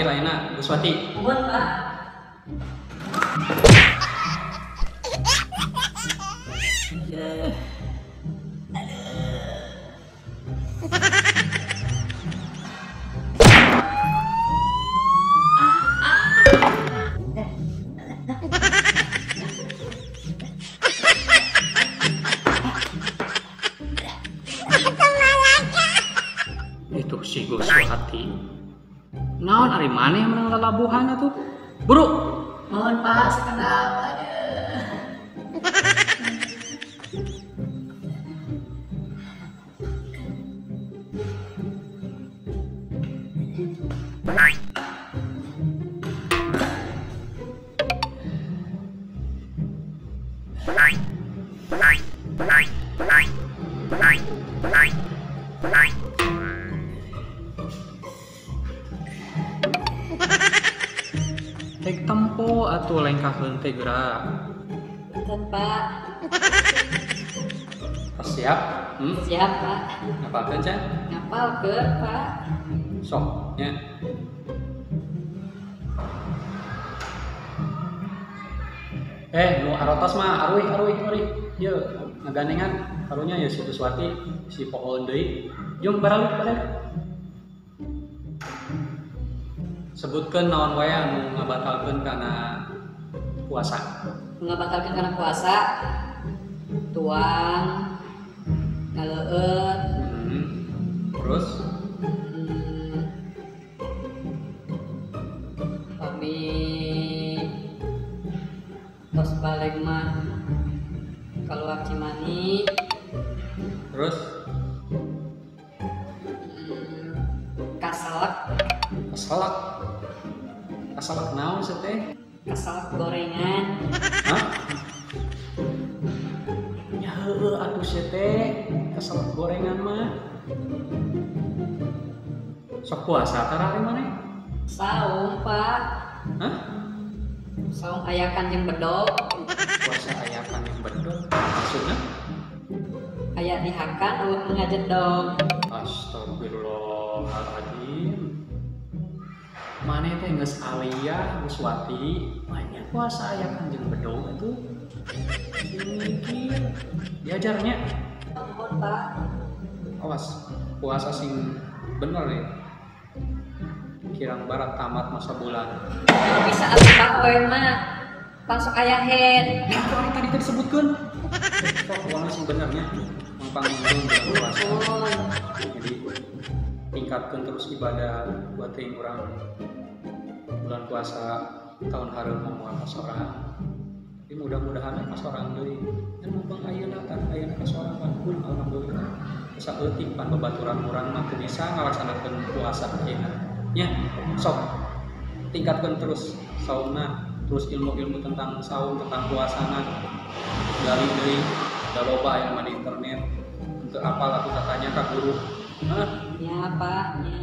Panggil ayeuna Guswati. Nuhun, Pak. Itu si Guswati. Naon ari maneh menang lalabuhan atuh? Buru. Mohon Pak, sakedap. Tek tempo atuh lengkahkeun teh geura. Punten, Pak. Pas siap? Siap, Pak. Ngapalkeun can? Ngapalkeun, Pak. Sok nya. Nu arotos mah aruih aruih aruih. Ieu ngagandengan karunya ya si Guswati, si pohoon deui. Jung baralik baralik. Sebutkeun naon wae anu ngabatalkeun kana puasa. Ngabatalkeun kana puasa tuang, ngaleueut. Terus pami tos balik mah keluar cimani. Terus kasalak. Kasalak. Kasalak naon sih teh? Kasalak gorengan. Hah? Ya heueuh atuh sih teh, kasalak gorengan mah. Sok puasa tara ari maneh? Saum, Pak. Hah? Saum ayakan jeung bedog. Puasa ayakan jeung bedog maksudna? Aya dihakan eueuh ngajedog. Astagfirullahaladzim. Maneh teh geus aliyah Guswati, banyak puasa ayakan jeung bedog atuh. Mikir diajarnya. Nuhun, Pak. Awas, puasa sing bener ya. Kirang barat tamat masa bulan. Bisa atuh Pak we mah. Langsung aya head. Nah, ari tadi teh disebutkeun. Sok pokona sing benernya mangpang bulan puasa. Jadi tingkatkan terus ibadah buat yang urang bulan puasa tahun hareup moal kasorang. Tapi mudah-mudahan kasorang deui. Dan mumpung ayeuna tah ayeuna kasorang pan pun alhamdulillah. Saeutik pan babaturan urang mah teu bisa ngalaksanakeun puasa ayeuna. Nya, sok tingkatkan terus saumna, terus ilmu-ilmu tentang saum, tentang puasana. Gali deui, da loba aya mah di internet. Untuk apal atuh tatanya ka guru. Hah? Ya, Pak, ya.